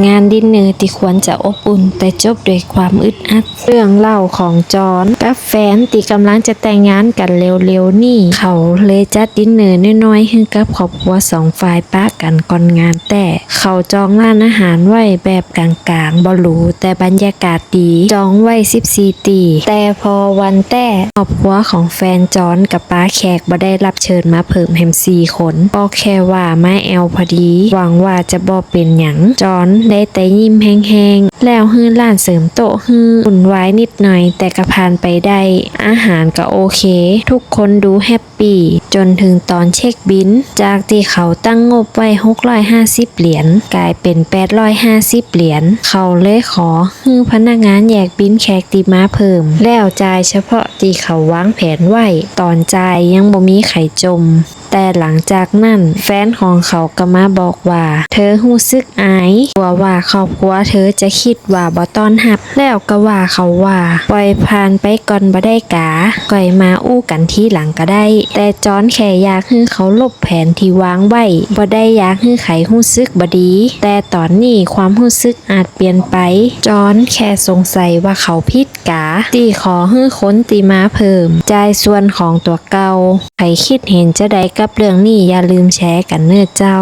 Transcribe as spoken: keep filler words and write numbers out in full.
งานดินเนอร์ตี้ควรจะอบอุ่น แต่จบด้วยความอึดอัด เรื่องเล่าของจอห์นกับแฟนตี้ก่ำลังจะแต่งงานกั๋นเร็วๆ นี้ เขาเลยจัดดินเนอร์น้อยๆ หื้อกับครอบครัวสองฝ่ายปะกั๋นก่อนงานแต๊ เขาจองร้านอาหารไว้แบบก๋างๆ บ่หรู แต่บรรยากาศดี จองไว้สิบสี่ตี้ แต่พอวันแต๊ ครอบครัวของแฟนจอห์นกับปาแขกบ่ได้รับเชิญมาเพิ่มแหมสี่คน ก็แค่ว่ามาแอ่วพอดี หวังว่าจะบ่เป๋นหยัง จอห์นได้แต่ยิ้มแฮงๆ แล้วหื้อหลานเสริมโต๊ะหื้อ วุ่นวายนิดหน่อย แต่ก็ผ่านไปได้ อาหารก็โอเค ทุกคนดูแฮปปี้ จนเถิงต๋อนเช็คบิล จากตี้เขาตั้งงบไว้หกร้อยห้าสิบเหรียญ ก๋ายเป๋นแปดร้อยห้าสิบเหรียญ เขาเลยขอหื้อพนักงานแยกบิลแขกตี้มาเพิ่ม แล้วจ่ายเฉพาะตี้เขาวางแผนไว้ ต๋อนจ่ายยังบ่มีใผจ่ม แต่หลังจากนั้นแฟนของเขาก็มาบอกว่า เธอฮู้สึกอาย กั๋วว่าครอบครัวเธอจะกึ๊ดว่าบ่ต้อนฮับ แล้วก็ว่าเขาว่า ป่อยผ่านไปก่อนบ่ได้ก๋า ก่อยมาอู้กั๋นทีหลังก็ได้ แต่จอห์นแค่อยากหื้อเคารพแผนตี้วางไว้ บ่ได้อยากหื้อใผฮู้สึกบ่ดี แต่ต๋อนนี้ความฮู้สึกอาจเปลี่ยนไป จอห์นแค่สงสัยว่าเขาผิดก๋า ตี้ขอหื้อคนตี้มาเพิ่ม จ่ายส่วนของตั๋วเก่า ใผกึ๊ดเห็นจาใดกับเรื่องนี้ อย่าลืมแชร์กั๋นเน่อเจ้า